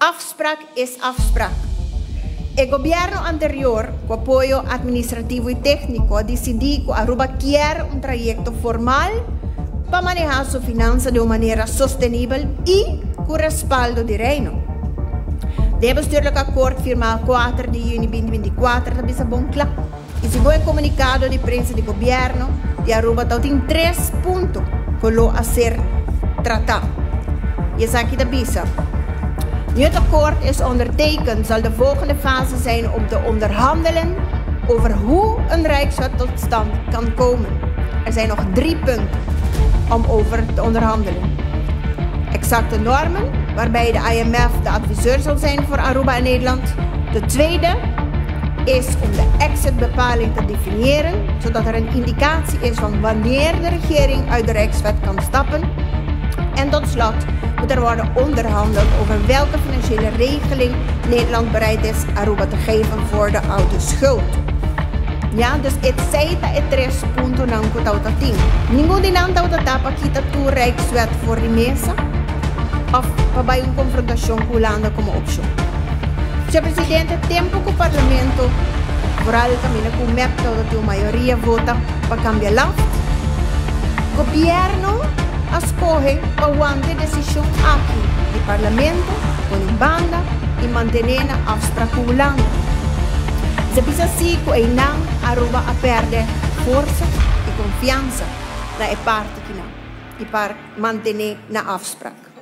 Afspraak is afspraak. E gobierno anterior, cu apoyo administrativo y tecnico, a dicidi cu Aruba kier un trayecto formal pa maneha su finansa di un manera sostenibel y cu respaldo di Reino. Den bestuurlijk akkoord firma 4 di juni 2024 ta bisa bon cla. Y segun e comunicado di prensa di gobierno di Aruba ta tin tres punto cu lo a ser trata. Y esaki ta bisa: "Nu het akkoord is ondertekend, zal de volgende fase zijn om te onderhandelen over hoe een Rijkswet tot stand kan komen. Er zijn nog drie punten om over te onderhandelen. Exacte normen, waarbij de IMF de adviseur zal zijn voor Aruba en Nederland. De tweede is om de exitbepaling te definiëren, zodat er een indicatie is van wanneer de regering uit de Rijkswet kan stappen. En tot slot moet er worden onderhandeld over welke financiële regeling Nederland bereid is Aruba te geven voor de oude schuld." Ja, dus esey ta e tres puntonan cu ta tin. Ningun di nan ta pa kita tur Rijkswet for di mesa of pa bay un confrontacion cu Hulanda como opcion. Señor Presidente, tempo cu Parlamento, vooral caminda cu MEP tin un mayoria, vota pa cambia LAFT, gobierno a scoge pa wanta e decision aki di Parlamento cu un banda y mantene na afspraak cu Hulanda. Se bisa si cu einan Aruba a perde forsa y confiansa na e parti aki nan y pa mantene na afspraak.